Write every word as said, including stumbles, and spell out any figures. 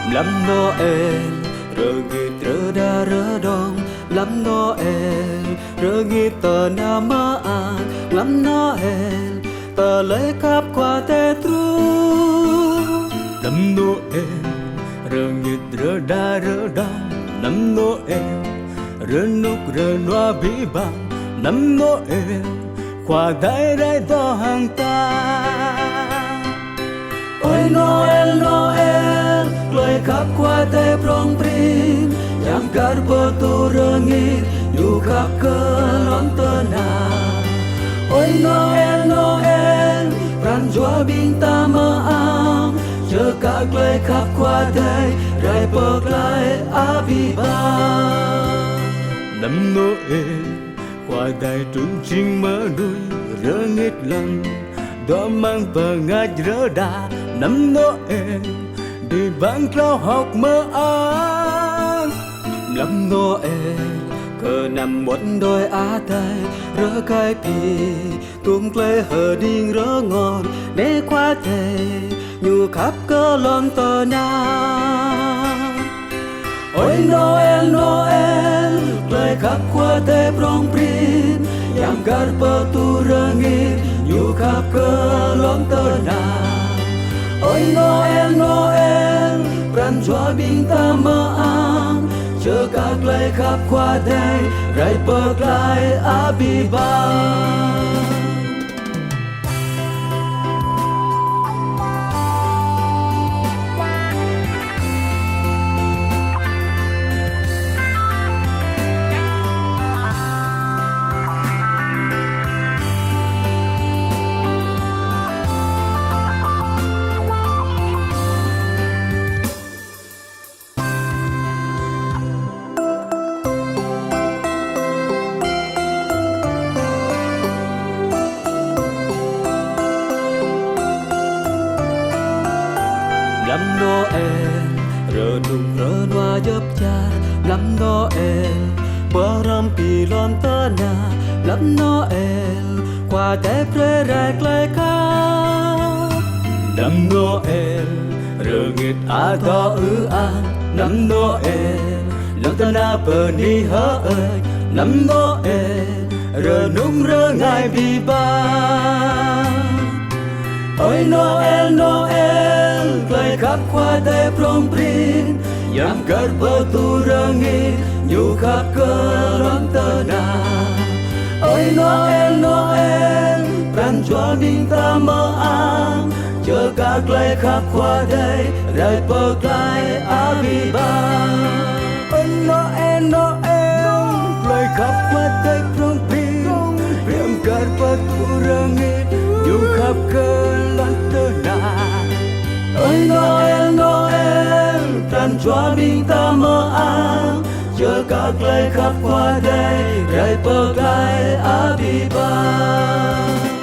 Mlam Noel, rơngit rơđah rơđông. Mlam Noel, rơngit tơnah mơak. Mlam Noel, tơlơi khăp Khua Adai truh. Mlam Noel, rơngit rơđah rơđông. Mlam Noel, rơnŭk rơnua abih bang. Mlam Noel, Khua Adai rai dŏ hăng ta. Ơi Noel, Noel, tơlơi khăp Khua Adai prŏng prin, yang kar pơtŭ rơngit, ñu khăp kơ lŏn tơnah. Ơi Noel, Noel, pran jua ƀing ta mơak, čơkă tơlơi khăp Khua Adai, rai pơklaih abih bang. Mlam Noel, Khua Adai trŭn jing mơnuih, rơngit lŏn, dŏ amăng bơngač rơđah. Mlam Noel, abih bang klâo hơ̆k mơak. Mlam Noel, kơ anăm muôn đơi Adai, rơkơi pĭ, tum tơlơi hơđing rơngot, nê Khua Adai, ñu khăp kơ lŏn tơnah. Ơi Noel, Noel, tơlơi khăp Khua Adai prŏng prin, yang kar pơtŭ rơngit, ñu khăp kơ lŏn tơnah. Ơi Noel, Noel, pran jua ƀing ta mơak, čơkă tơlơi khăp Khua Adai, rai pơklaih abih bang. Mlam Noel, rơnŭk rơnua djŏp čar. Mlam Noel, pơhrăm abih lŏn tơnah. Mlam Noel, Khua Adai brơi rai tơlơi khăp. Mlam Noel, rơngit adôh ư-ang. Mlam Noel, lŏn tơnah bơni hơơč. Mlam Noel, rơnŭk rơngai abih bang. Ơi Noel, Noel, tơlơi khăp Khua Adai prŏng prin, yang kar pơtŭ rơngit, ñu khăp kơ lŏn tơnah. Ơi Noel, Noel, pran jua ƀing ta mơak, čơkă tơlơi khăp Khua Adai, rai pơklaih abih bang. Ơi Noel, Noel, tơlơi khăp Khua Adai prŏng prin, yang kar pơtŭ rơngit, ñu khăp kơ lŏn tơnah. Ơi Noel, Noel, pran jua ƀing ta mơak, čơkă tơlơi khăp Khua Adai, rai pơklaih abih bang.